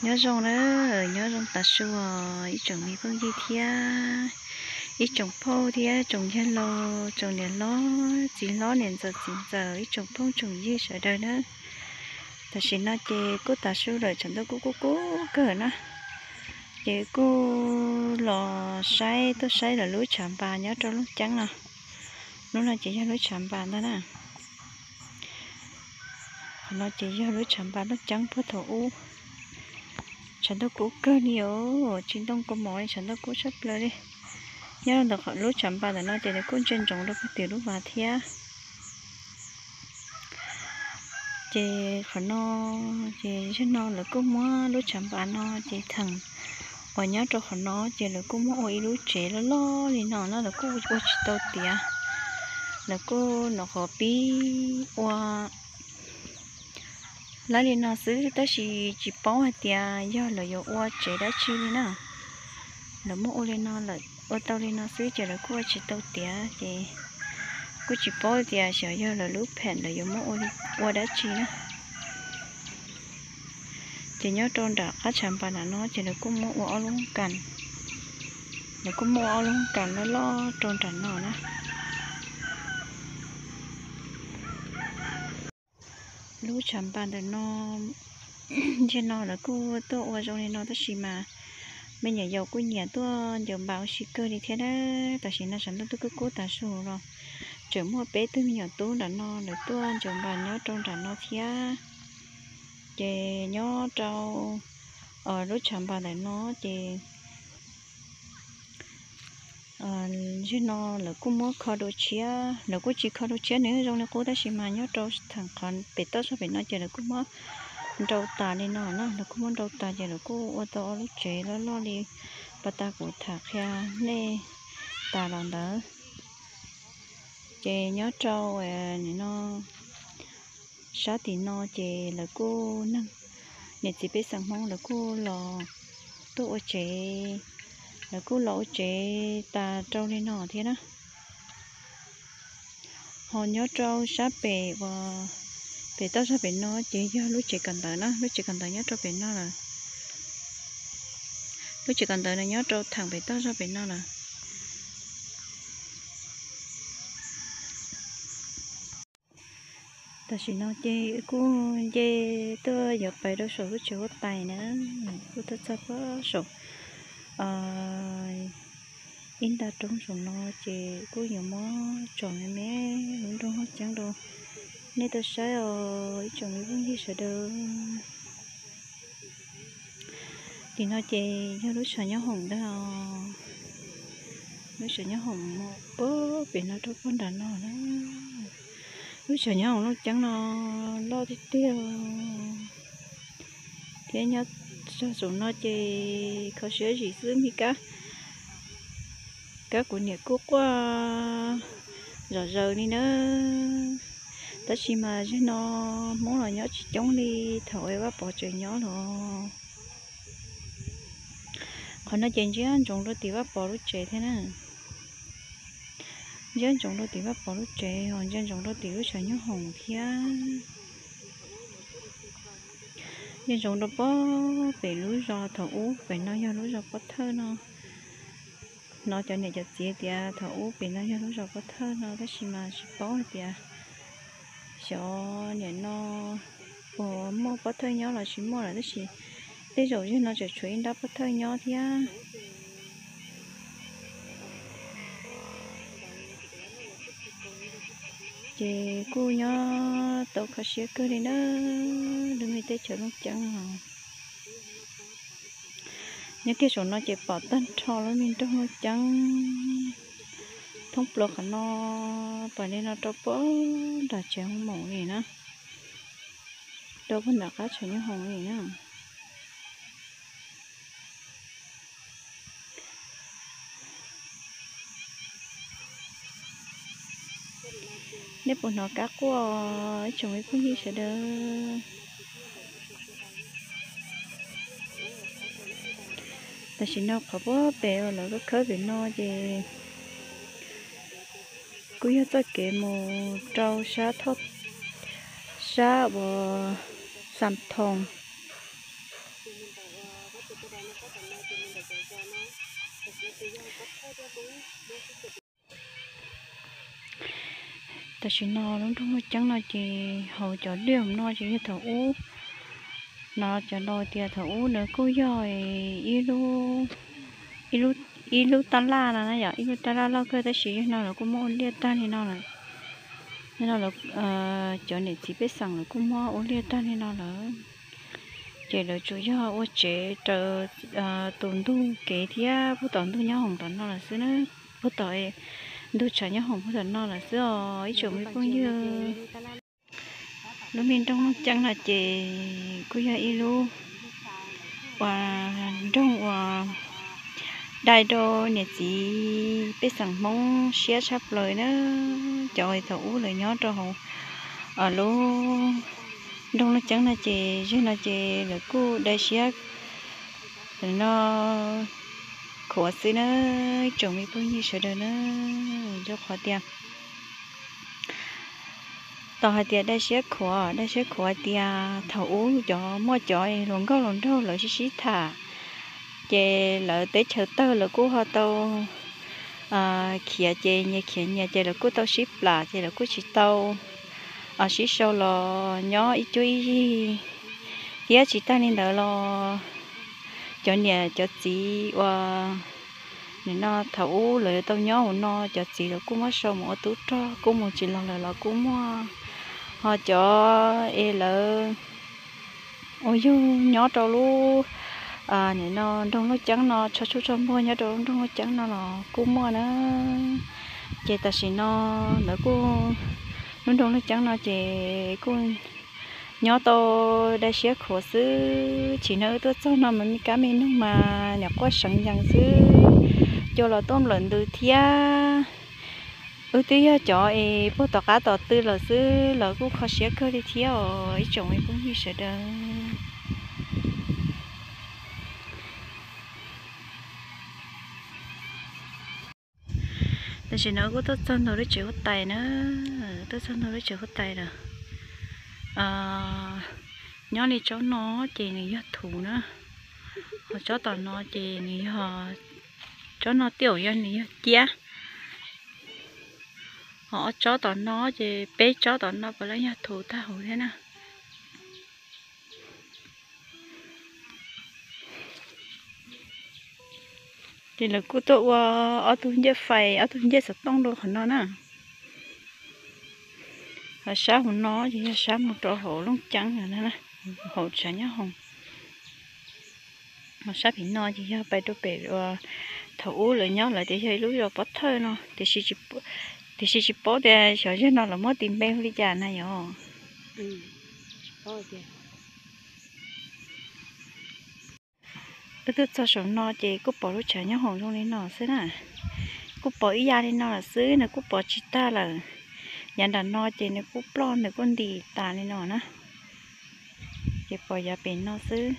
Nyob zoo na, nyob zoo tav su os ib tsoom me phooj ywg thiab ib tsoom phauj thiab tsoom yawg laus, tsoom niam hlob txiv hlob, niam ntxawm txiv ntxawm, ib tsoom phooj tsoom ywg sawv daws na. Tam sim no ces kuj tav su lawm, tshav ntuj kuj kub kub kawg na. Ces kuj los saib, tuaj saib lawv lub tshav npas nyob rau Looj Ceeb no. Lub no ces yog lub tshav npas ntag na. Qhov no ces yog lub tshav npas Looj Ceeb puag thaum ub. Tshav ntuj kub kawg li os, tsis ntoo kaus mom li, tshav ntuj kub tshaj plaws li. Nyob rau ntawm lub tshav npas ntawm no ces lawv kuj ntsia ntsoov rau puag tim lub vas thiab. Ces qhov no, ces zaum no lawv kuj muab lub tshav npas no ces theem uas nyob rau qhov no ces lawv kuj muab ua ib lub tsev loj loj li no na, lawv kuj ua tsis tau tiav. Lawv kuj nyuam qhuav pib ua lawv li no xwb tab sis tsis paub hais tias yog lawv yuav ua tsev dab tsi li na. Lawv muab ua li no lawm, ua tau li no xwb ces lawv kuj ua tsis tau tiav ces kuj tsis paub tias xyov yog lawv lub phem lawv yuav muab ua dab tsi na. Ces nyob rau nram qab tshav npas nram no ces lawv kuj muab ua ob lub kas, lawv kuj muab ua ob lub kas loj loj rau nram no na. Lub tshav npas ntawm no, zaum no lawv kuj tuaj ua zoo li no tab sis mas me nyuam yaus kuj nyiam tuaj ncaws npas ua si kawg li thiab na. Tam sim no tshav ntuj twb kub kub tav su los tseem muaj peb tug me nyuam tub nram no lawv tuaj ncaws npas nyob rau nram no thiab. Ces nyob rau lub tshav npas ntawm no ces zaum no lawv kuj muab kho dua tshiab, lawv kuj tsis kho dua tshiab nws zoo li qub tab sis mas nyob rau theem qhov pem toj zog pem no ces lawv kuj muab nrau tas li no na, lawv kuj muab nrau tas ces lawv kuj ua tau ob lub tsev loj loj li pas tas kuv tham qhia nej tas los ntawd. Ces nyob rau nim no sab tim no ces lawv kuj neeg niam txiv pej xeem Hmoob lawv kuj los tuaj ua tsev, lawv kuj los ua tsev tas rau li no thiab na. Ho nyob rau sab pem uas pem toj zog pem no ces yog lub tsev kawm ntawv na, lub tsev kawm ntawv nyob rau pem no lawm. Lub tsev kawm ntawv no nyob rau theem pem toj zog pem no lawm. Tam sim no ces kuj nce tuaj yuav pais rau saum lub tsev huab tais na, kuj tuaj txog puag saum ib nta roob saum no ces kuj yuav muab tsom me me lub nroog Looj Ceeb rau nej tau saib os ib tsoom me phooj ywg sawv daws. Tim no ces yog lub tshav nyob hoom ntag os. Lub tshav nyob hoom mus puag pem no rau puag nram no na. Lub tshav nyob hoom Looj Ceeb no loj tiag tiag. Thiab nyob txog saum no ces kho siab zim xwb, me kab, kab kuv niam kuj quaj zom zaws li na. Tab sis mas zaum no Hmoob los nyob tsis coob li thaum es Vaj Pov tseem nyob los. Qhov no ces ntsia ntsoov rau tim Vaj Pov lub tsev thiab na. Ntsia ntsoov rau tim Vaj Pov lub tsev, ho ntsia ntsoov rau tim lub tshav nyob hoom thiab. Ntsia ntsoov rau puag pem lub zos thaum ub, pem no yog lub zos Pob Thawj no. Hnov cov niam cov txiv tias thaum ub pem no yog lub zos Pob Thawj no, tab sis mas tsis paub hais tias xyov nim no puas muaj Pob Thawj nyob los tsis muaj lawm, tab sis tej zaum zaum no tseem tshuav ib nrab Pob Thawj nyob thiab. Ces kuj nyob tau kho siab kawg li na, lub me teb chaws Looj Ceeb os. Nyob kiag saum no ces pom tag nrho lub me nroog Looj Ceeb thoob plaws qhov no, pom li no rau puag nram tsev hoo maum li na, rau puag nram qab tsev nyob hoom li na. Nej puas hnov kab quaj, ib tsoom me phooj ywg sawv daws? Tam sim no qhov puag pem uas lawv khawb pem no ces kuj yog txoj kev mus rau sab thoj, sab uas Xam Thoos. Tam sim no lub nroog Looj Ceeb no ces hauv cov liaj no ces yog thaum ub no cov laus tias thaum ub ntawd kuj yog ib lub, ib lub, ib lub taj laj no na yom, ib lub taj laj loj kawg tab sis yog no lawv kuj muab ua liaj tag li no lawm. Yog no lawv, cov niam txiv pej xeem lawv kuj muab ua liaj tag li no lawm. Ces lawv tsuas yog ua tsev raws tus ntug kev thiab puag tom ntug nyob hoom tom no lawm xwb na, puag tom ntug tshav nyob hoom puag tom no lawm xwb os ib tsoom me phooj ywg. Lub me nroog Looj Ceeb no ces kuj yog ib lub uas nroog uas dai rau niam txiv pej xeem Hmoob siab tshaj plaws na. Cov thaum ub lawv nyob rau hauv lub nroog Looj Ceeb no ces zeg no ces lawv kuj dai siab no khuav xwb na tsoom me phooj ywg sawv daws na. Rau qhov tias tau hais tias dai siab khuav, dai siab khuav hais tias thaum ub cov muaj cov hluas nkauj hluas nraug lawv sib sib tham, ces lawv teb chaws tawg lawv kuj ho tau khiav ces nyias khiav nyias ces lawv kuj tau sib plam ces lawv kuj tsis tau sib sau los nyob ib cuab ib yig. Thiab tsis tag li ntawd los cov niam cov txiv uas nim no thaum ub lawv tau nyob hauv no cov txiv lawv kuj muab sau mus ua tub rog kuj mus tsis los lawm los kuj muaj. Ho cov es lawv uas yug nyob rau lub nim no nroog Looj Ceeb no, tso tshuaj tso npuag nyob rau lub nroog Looj Ceeb no los kuj muaj na. Ces tam sim no lawv kuj, lub nroog Looj Ceeb no ces kuj nyob tau dai siab khuav xwb. Tsim no wb tuaj txog no mas me kab me noog mas nyuam quaj seev yees xwb, cua los tuaj nplawm ntws thiab. Wb twb yog cov es puag tom qab tom tw lawm xwb los kuj kho siab kawg li thiab os ib tsoom me phooj ywg sawv daws. Tam sim no kuj tuaj txog ntawm lub tsev huab tais na, tuaj txog ntawm lub tsev huab tais lawm. Nyob li tsob no ces nws yog thuv na, ho tsob tom no ces nws yog, tsob no tiag yog nws yog ciab, ho ob tsob tom no ces peb tsob tom no puav leej yog thuv tag hauv thiab na. Ces lawv kuj tuaj ua ob tug ncej fais ob tug ncej xov tooj rau qhov no na. Ho sab hauv no ces yog sab mus rau hauv Looj Ceeb no, hauv tshav nyob hoom. Ho sab pem no ces yog pais rau pem uas thaum ub lawv nyob lawv tias yog ib lub zos pov thawj no, tiam sis tsis paub tias xyov zej no lawv muab tis npe hu li cas na yom. Wb tuaj txog saum no ces kuj pom lub tshav nyob hoom zoo li no xwb na. Kuj pom ib yam li no lawm xwb, nws kuj pom tsis tag lawm. Yav nram no ces nws kuj ploj nws kuj ntim tas li no na. Ces pom yav pem no xwb,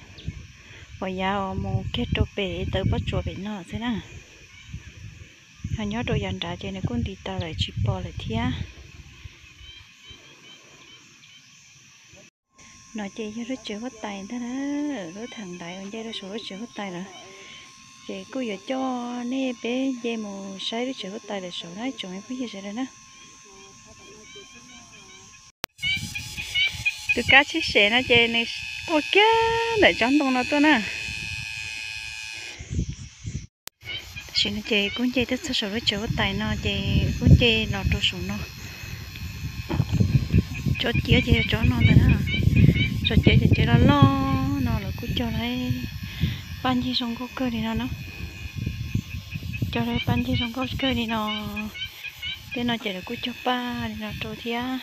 pom yav uas mus kiag rau pem taw pob tsuas pem no xwb na. Ho nyob rau yav nrad ces nws kuj ntim tas lawm tsis pom lawm thiab. No ces yog lub tsev huab tais ntag na, lub theem ntaiv uas nce rau saum lub tsev huab tais lawm. Ces kuj yuav coj nej peb nce mus saib lub tsev huab tais lawm saud na tsoom me phooj ywg sawv daws na. Tus kab tsheb sev no ces nws quaj kiag ntawm tsob ntoo no tuaj na. Tam sim no ces kuj nce tuaj txog saum lub tsev huab tais no ces kuj nce los rau saum no. Tsob ciab ces yog tsob no ntag na. Tsob ciab ces cov loj loj no lawv kuj cog lawv paj ncig zoo nkauj kawg li no na. Cog lawv paj ncig zoo nkauj kawg li no. Tej no ces lawv kuj cog paj li no rau thiab.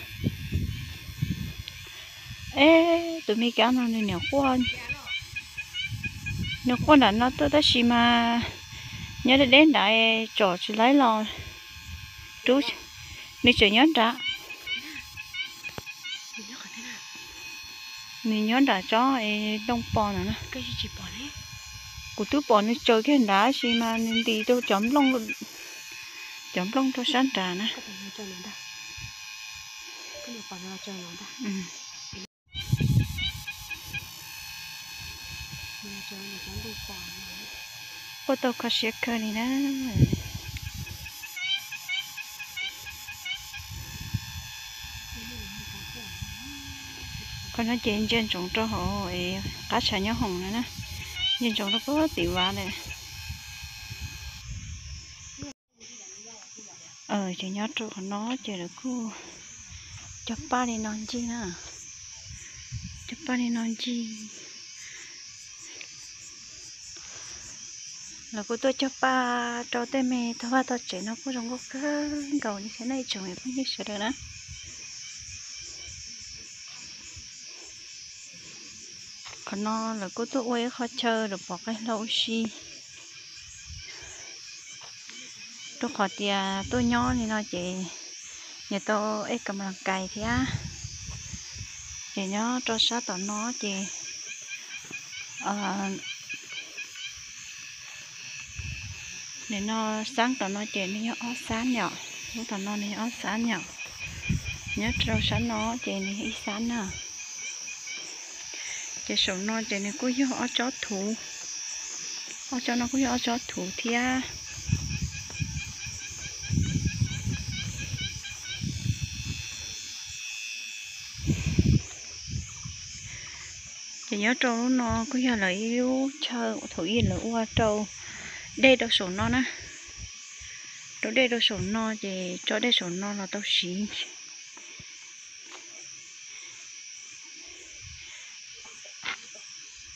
Eb, tus me kab no nws niam quaj, nws quaj nram no tuaj tab sis mas nyob deb deb nrad tsom tsis laib los rub. Nws tseem nyob nrad. Nws nyob nram tsob ntoo pos ntawd na. Kuv twb pom nws tsaws kiag nrad tab sis mas nws ntis rau cov nplooj, cov nplooj rau sab nrad na. Quaj tau kho siab kawg li na. Qhov no ces ntsia ntsoov rau hauv qab tshav nyob hoom no na, ntsia ntsoov rau puag tim vaj lawm. Ces nyob rau qhov no ces lawv kuj cog paj li no ncig na, cog paj li no ncig. Lawv kuj tuaj cog paj rau tej me tog vaj tog tsev no kuj zoo nkauj kawg nkaus li thiab nej tsoom me phooj ywg sawv daws na. Qhov no lawv kuj tuaj ua ib qho chaw lawv pov qaij hlau ua si. Rau qhov tias tuaj nyob li no ces nyias tau ej kam las kais thiab. Ces nyob rau sab tom no ces nim no xab tom no ces nws yog ob xab yom, lub tom no nws yog ob xab yom. Nyob rau sab no ces nws yog ib xab na. Ces saum no ces nws kuj yog ob tsob thuv, ob tsob no kuj yog ob tsob thuv thiab. Ces nyob rau lub no kuj yog lawv ib lub chaw thaum ub lawv ua rau dej rau saum no na, rau dej rau saum no ces tso dej saum no los tau siv.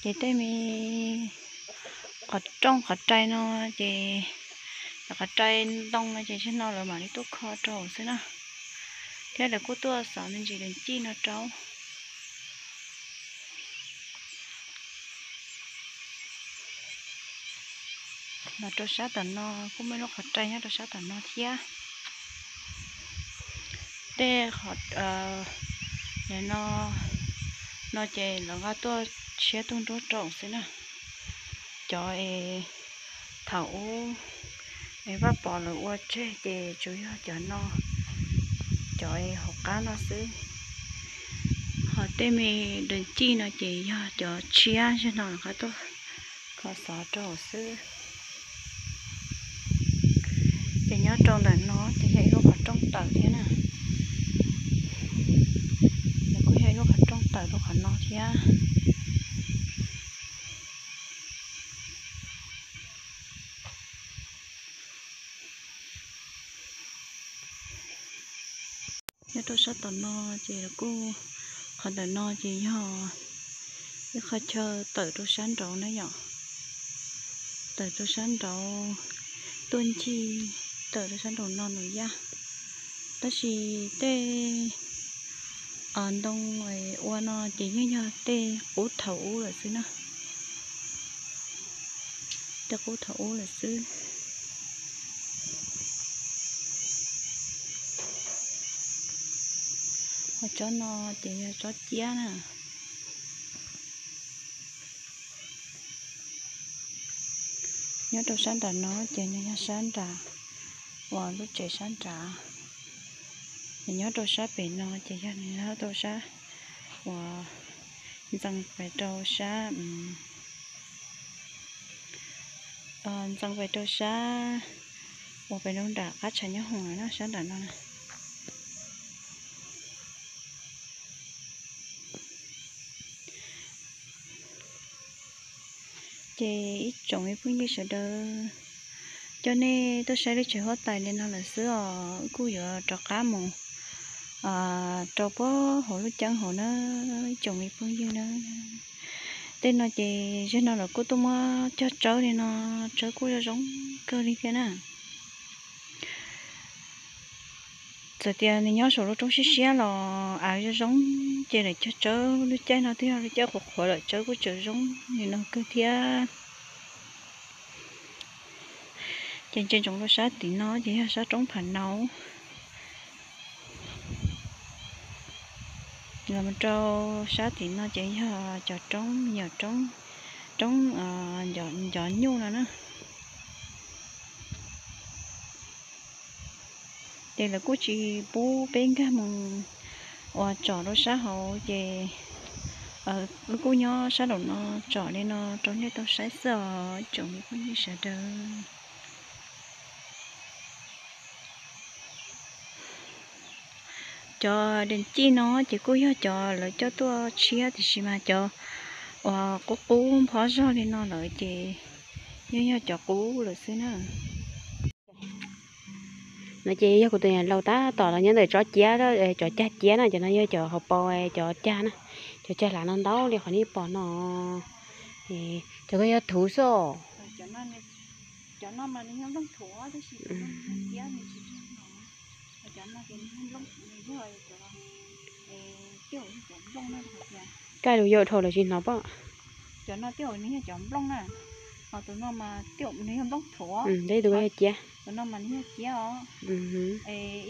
Ces tej me qhov rooj qhov rai no ces, qhov rai ntoo no ces zaum no lawv mam li tuaj kho rau xwb na, thiab lawv kuj tuaj xov me ntsis lawv cij no rau. Los rau sab tom no kuj muaj lub qhov rai nyob rau sab tom no thiab. Tej qhov no, no ces lawv nqa tuaj tshiab tug nruab rau xwb na. Cov es thaum ub es Vaj Pov lawv ua tseg ces tsuas yog cov no, cov es hauv qab no xwb. Ho tej me dawm cij no ces yog cov tshiab zaum no lawv nqa tuaj kho xov rau xwb. Ces nyob rau ntawm no ces yog ib lub qhov rooj tawm thiab na. Nws kuj yog ib lub qhov rooj tawm rau qhov no thiab. Nyob rau sab tom no ces kuj, qhov ntawm no ces yog ib qho chaw tawm rau sab nraud na yom. Tawm rau sab nraud, tuaj ncig tawm rau sab nraum no nws yaj. Tab sis tej ntoo ua no ces yeej yog tej qub thaum ub lawm xwb na. Tej qub thaum ub lawm xwb. Ho tsob no ces yog tsob ciab na. Nyob rau sab nram no ces nws yog sab nram uas lub tsev sab nrad. Nws nyob rau sab pem no ces yog nws nyob rau sab uas ntxeev pem rau sab, ntxeev pem rau sab uas pem rau nram qab tshav nyob hoom no na, sab nram no na. Ces ib tsoom me phooj ywg sawv daws, coj nej tuaj saib lub tsev huab tais li no lawm xwb os, wb kuj yuav rov qab mus rau puag hauv lub ceeb hauv na, ib tsoom me phooj ywg na. Tej no ces zaum no lawv kuj tuaj muab cog tsawb li no, tsawb kuj zoo zoo kawg li thiab na. Txawm tias nws nyob saum lub roob siab siab los av zoo zoo, ces lawv cog tsawb lub caij no twb yog lub caij qhuav qhuav lawm tsawb kuj tseem zoo li no kawg thiab. Ces ntsia ntsoov rau sab tim no ces yog sab roob Phav Naus. Los mus rau sab tim no ces yog cov roob, me nyuam roob, roob ncov nyuj no na. Ces lawv kuj tsis pub peb nkag mus uas tsom rau sab hauv ces wb kuj nyob sab nraum no tsom li no rau nej tau saib xwb os, ib tsoom me phooj ywg sawv daws. Cov dees cij no ces kuj yog cov lawv coj tuaj tshiab tiam sis mas cov uas qub qub nphob zog li no lawm ces yeej yog cov qub lawm xwb na. No ces yog kuv tus niam laus tab tom los nyob ntawm tsob ciab, cov cag ciab na, cov no yog cov hauv paus cov cag na, cov cag hlav no ntau li qhov nej pom no. Cov ko yog thuv xwb. Kaj lug yau dhau lawm tsis hnov pob. Cov no tej zaum nws yog cov nplooj na, ho tus no mas tej zaum nws yog nplooj thuav. Tus no mas nws yog ciab os.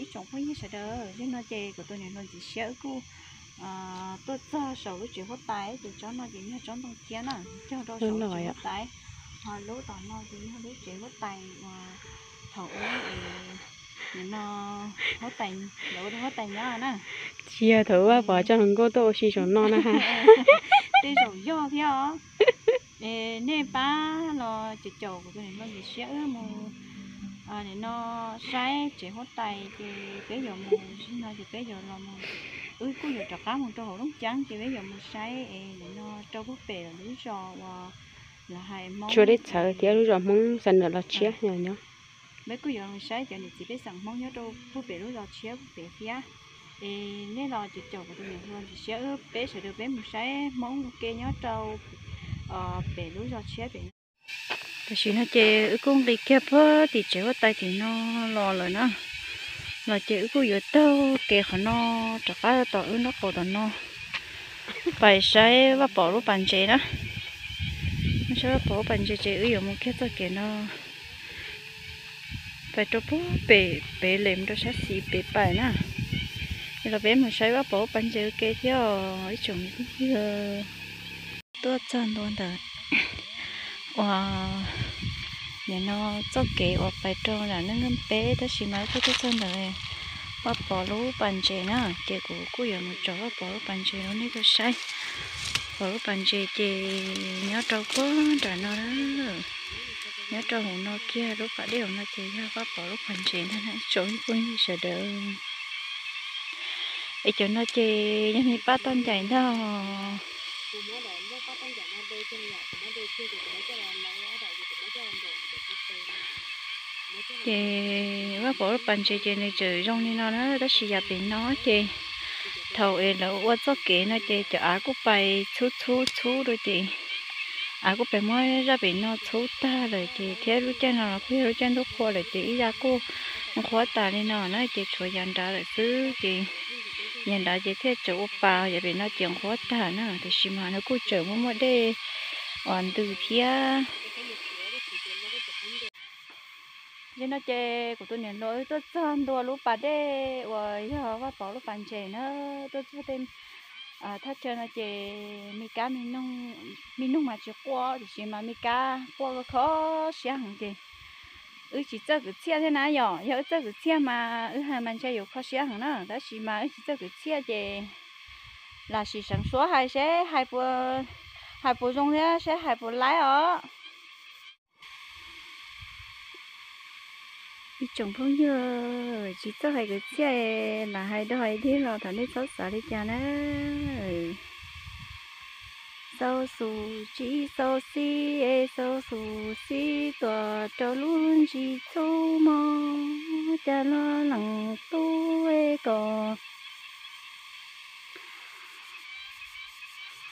Ib tsoom phooj ywg sawv daws, yog no ces kuv tus niam hluas ntxim siab wb kuj tuaj txog saum lub tsev huab tais ces tsob no ces yog tsob ntoo ciab na, cog rau saum tsev huab tais. Ho lub tom no ces yog lub tsev huab tais uas thaum ub no huab tais, lawv ua huab tais nyob na. Tsis yog thaum ub Vaj Pov coj hluas nkauj tuaj ua si saum no na. Tej zaum yog thiab os. Nej pab los caum caum kuv tus niam hluas ntxim siab wb mus nim no saib tsev huab tais ces peb yuav mus, no ces peb yuav los mus, wb kuj yuav rov qab mus rau hauv Looj Ceeb ces peb yuav mus saib es nim no rau puag pem lub zos uas lawv hais Hmoob, tshua deb txhawv thiab lub zos Hmoob xa nam los tshiab nyob. Peb kuj yuav mus saib cov niam txiv pej xeem Hmoob nyob rau puag pem lub zos tshiab puag pem thiab. Es nej los caum caum kuv tus niam hluas ntxim siab wb peb sawv daws peb mus saib Hmoob ua ke nyob rau pem lub zos tshiab pem. Tam sim no ces wb kuj nqis kiag puag tim tsev huab tais tim no los lawm na. Los ces wb kuj yuav taug kev qhov no rov qab tom wb nraub qaum tom no, pais saib Vaj Pov lub pas ntses na. Saib Vaj Pov lub pas ntses ces wb yuav mus kiag txoj kev no, pais rau puag pem pem lem mus rau sab xis pem pais na. Es los peb mus saib Vaj Pov lub pas ntses ua ke thiab os ib tsoom phooj ywg. Tuaj txog ntua ntawm uas nim no txoj kev uas pais rau nram Neej Neej peb tab sis mas wb kuj tuaj txog ntawm Vaj Pov lub pas ntses na, ces kuv kuj yuav mus tsom Vaj Pov lub pas ntses rau nej tau saib. Pov lub pas ntses ces nyob rau puag nram no, nyob rau hauv no kiag lub pas dej hauv no ces yog Vaj Pov lub pas ntses ntag na ib tsoom phooj ywg sawv daws. Es cov no ces yog me pab toj ncaim ntag. Ces Vaj Pov lub pas ntses ces nws tseem zoo li no na tab sis yam pem no ces thaum es lawv ua txoj kev no ces cov av kuj pais txhub txhub txhub rau ces av kuj pais muab zaj pem no txhub tag lawm ces thiab lub caij no los kuj yog lub caij ntuj qhua lawm ces ib zaj kuj nqhuab tas li no na ces tshuav yav nrad lawm xwb ces yav nrad ces thiaj tseem ua pas, yav pem no ces nqhuab tag na tiam sis mas nws kuj tseem muaj muaj dej uas ntws thiab. Yog no ces kuv tus niam hluas wb tuaj txog ntua lub pas dej uas yog Vaj Pov lub pas ntses na, tuaj txog tej thaj chaw no ces me kab me noog mas tsis quaj tiam sis mas me kab quaj kho siab heev ces wb tsis txawj kwv txhiaj thiab na yom, yog wb txawj kwv txhiaj mas wb hais mas ntshe yuav kho siab heev na tab sis mas wb tsis txawj kwv txhiaj ces lam sim seev suab hais seb hais puas zoo thiab seb hais puas laib os. Ib tsoom phooj ywg, tsis txawj hais kwv txhiaj lam hais dog hais dig los thov nej txhob xav li cas na. Xau xus tsis xau xib es xau xus xib tuam rau lub ntsis txhub mog, cas luag leej tub es kom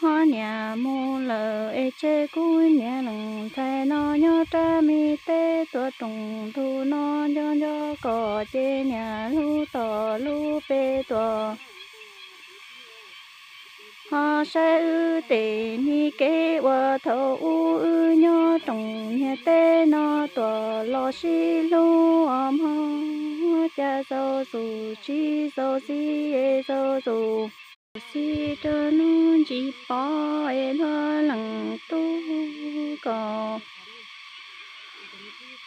ho niam mus lawm es tseg kuv niag leej ntxhais no nyob rab me teb tuaj roos ntug no nco nco kom ces niam lub tom lub pem tuaj ho saib wb tej me kev uas thaum ub wb nyob roos niag teb no tuaj los sib hlub os mog, cas xau xus tsis xau xib es xau xus xib rau lub ntsis pov es luag leej tub kom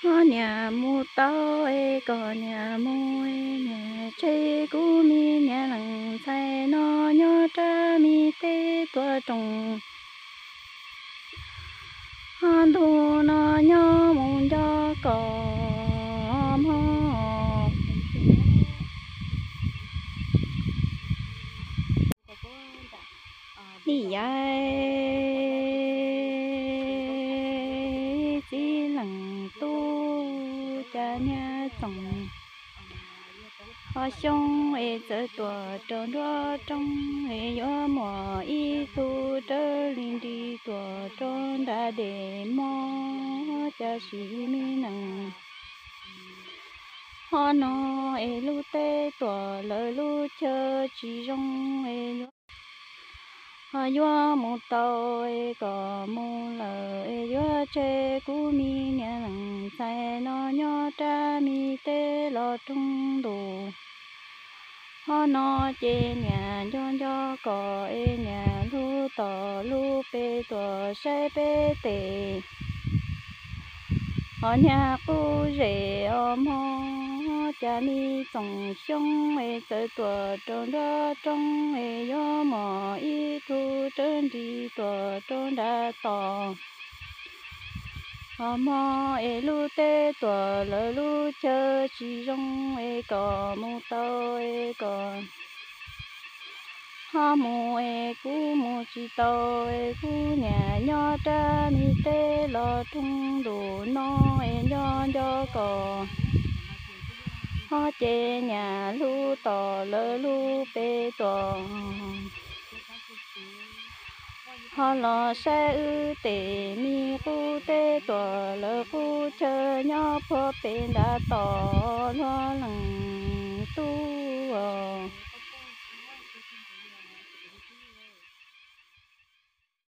ho niam mus tau es kom niam mus es niam tseg kuv me niag leej ntxhais no nyob rab me teb tuaj roos ho ntu no nyob mus nco kom mog. Yav txiv leej tub cas niag txoos ho xyoob es txawv tuam rau nruab roob es yuav muaj ib tug rawv li nris tuam rau nram dej mob cas sim me nees. Ho no es lub teb tuam lawv lub chaw tsis zoo es yuav ho yuav mus tau es kom mus lawm es yuav tseg kuv me niam leej ntxhais no nyob rab me teb los roog ntus. Ho no ces niam nco nco kom es niam lub tom lub pem tuam saib peb tes. Ho niag qub zes os mog, cas me txoos xyoob es txawv tuam rau nruab roob es yuav muaj ib tug rawv nris tuam rau nram tod. Os mog es lub teb tuam lawv lub chaw tsis zoo es kom mus tau es kom ho mus es kuv mus tsis tau es kuv niam nyob rab me teb los roog ntus no es nco nco kom ho ces niam lub tom lawv lub pem tuam ho los saib wb tes me qub teb tuam lawv qub chaw nyob puag pem nram tod luag leej tub os.